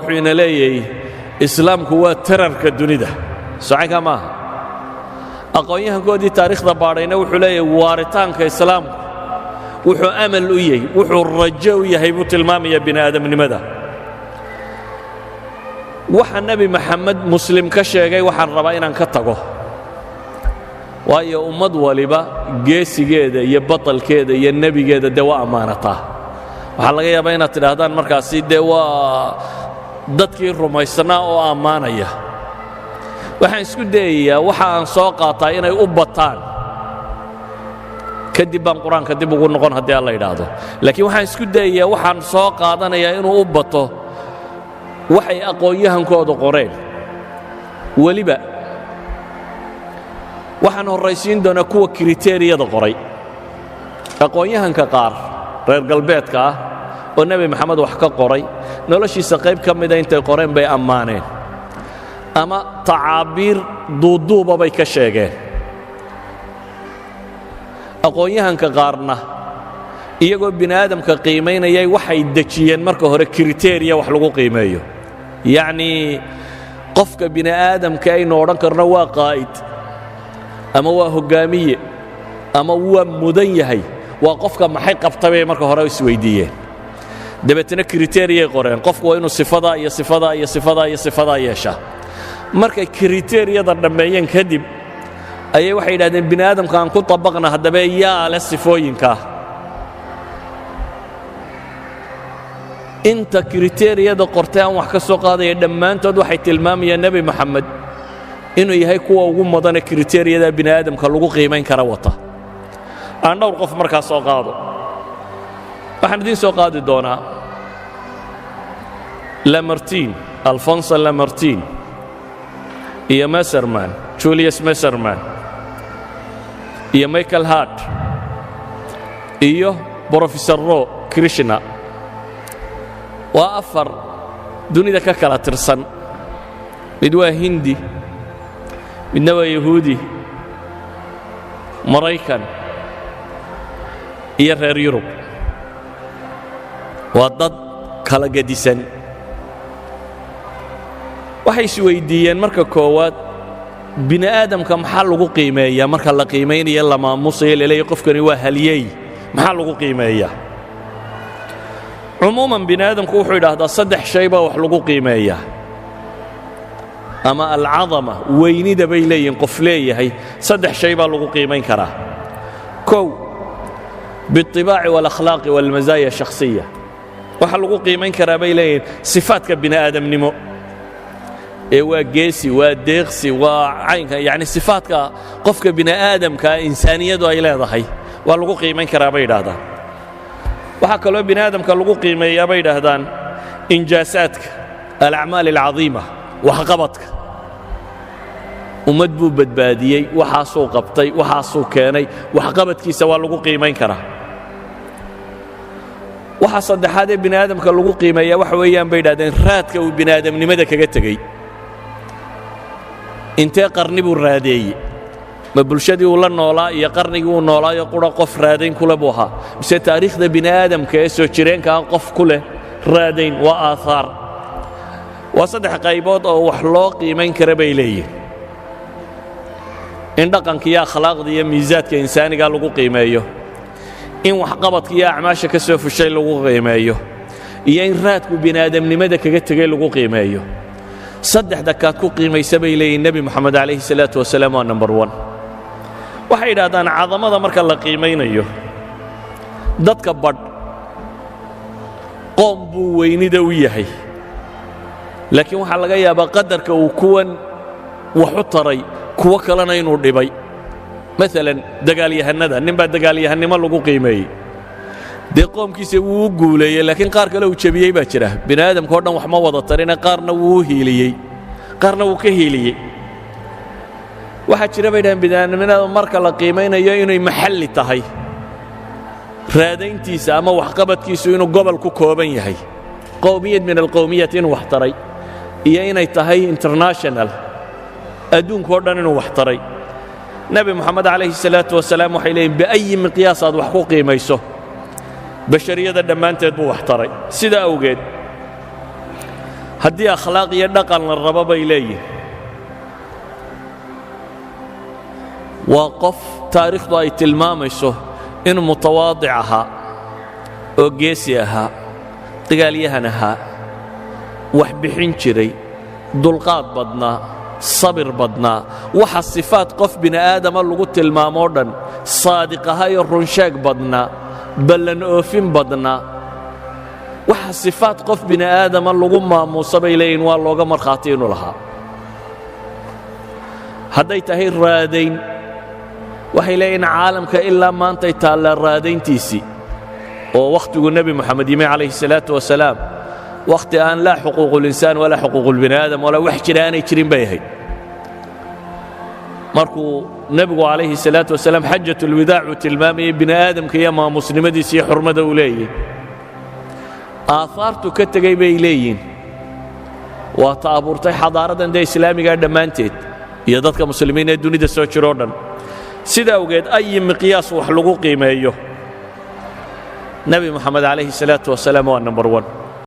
Wuxuu ina leeyahay Islaamku waa terrorka dunida. Socaynkaa maaha. Aqoon-yahankoodii taariikhda baadhayna wuxuu leeyahay waaritaanka Islaamku wuxuu amal u yahay, wuxuu rajo u yahay, buu tilmaamaya bini aadamnimada. Waxa Nebi Maxamed Muslim ka sheegay waxaan rabaa inaan ka tago, waayo ummad waliba geesigeeda iyo batalkeeda iyo nebigeeda dee waa ammaanataa. Waxaa laga yaabaa inaad tidhaahdaan markaasi dee waa dadkii rumaysnaa oo ammaanaya. Waxaan isku dayayaa waxa aan soo qaataa inay u bataan, kadib baan Qur-aanka dib ugu noqon haddii Alla yidhaahdo. Laakiin waxaan isku dayayaa waxaan soo qaadanayaa inuu u bato waxay aqoon-yahankoodu qoreen. Weliba waxaan horraysiin doonaa kuwa criteria-da qoray. Aqoon-yahanka qaar reer galbeedka ah oo Nebi Maxamed wax ka qoray, noloshiisa qayb ka mida intay qoreen bay ammaaneen ama tacaabiir duuduuba bay ka sheegeen. Aqoon-yahanka qaarna iyagoo bini aadamka qiimaynayay waxay dejiyeen marka hore criteria wax lagu qiimeeyo, yacnii qofka bini aadamka aynu odhan karno waa qaa'id ama waa hoggaamiye ama waa mudan yahay, waa qofka maxay qabta bay marka hore isweyddiiyeen. Dabeetna criteria-y qoreen: qofku waa inuu sifadaa iyo sifadaa iyo sifadaa iyo sifadaa yeeshaa. Markay criteria-da dhammeeyeen kadib ayay waxay yidhahdeen bini aadamka aan ku tabaqna haddaba, yaa leh sifooyinkaa? Inta criteria-da qortay aan wax ka soo qaadaya, dhammaantood waxay tilmaamayaan Nebi Moxamed inuu yahay kuwa ugu mudane criteria-da bini aadamka lagu qiimayn kara wata. Aan dhowr qof markaa soo qaado. Waxaan idiin soo qaadi doonaa Lamartine, Alphonse Lamartine, iyo Masserman, Julius Messerman, iyo Michael Hart, iyo Professor Rao Krishna. Waa afar dunida ka kala tirsan: mid waa Hindi, midna waa Yahuudi, Maraykan iyo reer Yurub. Waa dad kala gedisan. Waxay isweyddiiyeen marka koowaad, bini aadamka maxaa lagu qiimeeyaa marka la qiimaynayo, la maamusayo, laleeya qofkani waa halyey? Maxaa lagu qiimeeyaa? Cumuuman bini aadamku wuxuu yidhaahdaa saddex shay baa wax lagu qiimeeyaa, ama alcadama, weynida bay leeyihin qof leeyahay, saddex shay baa lagu qiimayn karaa. Kow, biاطibaaci wاlakhlaaqi wاlmasaaya shakhsiya. Waxaa lagu qiimayn karaa, bay leeyihiin, sifaadka bini aadamnimo ee waa geesi, waa deeqsi, waa caynka, yacni sifaadka qofka bini aadamkaa insaaniyadu ay leedahay waa lagu qiimayn karaa, bay yidhaahdaan. Waxaa kaloo bini aadamka lagu qiimeeyaa, bay yidhaahdaan, injaasaadka, alacmaal alcadiima, waxqabadka. Ummad buu badbaadiyey, waxaasuu qabtay, waxaasuu keenay, waxqabadkiisa waa lagu qiimayn karaa. Waxa saddexaad ee bini aadamka lagu qiimeeyaa waxa weeyaan, bay yidhahdeen, raadka uu bini aadamnimada kaga tegey. Intee qarni buu raadeeyey? Ma bulshadii uu la noolaa iyo qarnigii uu noolaayo qura qof raadayn kule buu ahaa, mise taariikhda bini aadamka ee soo jireenkaa qof ku leh raadayn? Waa aahaar. Waa saddex qaybood oo wax loo qiimayn kara, bay leeyihin: in dhaqanka iyo akhlaaqda iyo miisaadka insaaniga lagu qiimeeyo, in waxqabadka iyo acmaasha ka soo fushay lagu qiimeeyo, iyo in raadku bini'aadamnimada kaga tegey lagu qiimeeyo. Saddexda kaad ku qiimaysa, bay leeyihin, Nebi Moxamed calayhi salaatu wasalaam waa number one. Waxay yidhahdaan cadamada marka la qiimaynayo, dadka badh qoom buu weynida u yahay, laakiin waxaa laga yaabaa qadarka uu kuwan wax u taray kuwo kalena inuu dhibay. Maalan dagaalyahannada, nin baa dagaalyahannimo lagu qiimeeyey, dee qoomkiisa wuu u guuleeyey, laakiin qaar kale uu jebiyey baa jira. Bini aadamka o dhan wax ma wada tarine, qaarna wuu u hiiliyey, qaarna wuu ka hiiliyey. Waxaa jira, bay dhahaan, biniaadamnimada marka la qiimaynayo inay maxalli tahay, raadayntiisa ama waxqabadkiisu inuu gobol ku kooban yahay, qowmiyad min alqowmiyat inuu wax taray, iyo inay tahay international, adduunka o dhan inuu wax taray. Nebi Moxamed calayhi salaatu wasalaam, waxay leeyihin, biayi miqyaas aad wax ku qiimayso, bashariyada dhammaanteed buu wax taray. Sida awgeed Haddii akhlaaq iyo dhaqan la rabo, bay leeyihin, waa qof taariikhdu ay tilmaamayso inuu mutawaadic ahaa oo geesi ahaa, dagaalyahan ahaa, wax bixin jiray, dulqaad badnaa, sabir badnaa, waxa sifaad qof bini aadama lagu tilmaamoo dhan, saadiq ahaa iyo runsheeg badnaa, ballan oofin badnaa. Waxa sifaad qof bini aadama lagu maamuusa, bay leeyihin, waa looga markhaati inuu lahaa. Hadday tahay raadayn, waxay leeyihin caalamka ilaa maantay taallaa raadayntiisii, oo wakhtigu Nebi Moxamed yimi calayhi salaatu wasalaam, wakhti aan laa xuquuqulinsaan walaa xuquuqulbini aadam walaa wax jira aanay jirin bay ahayd. Markuu nebigu calayhi salaatu wasalaam xajatulwidaac uu tilmaamayey bini aadamka iyo maamuusnimadiisa iyo xurmada uu leeyahy, aahaartu ka tegey, bay leeyihin, waa ta abuurtay xadaaradan dee islaamigaa dhammaanteed iyo dadka muslimiin ee dunida soo jiroo dhan. Sida awgeed, ayi miqyaas wax lagu qiimeeyo, Nebi Moxamed calayhi salaatu wasalaam waa number one.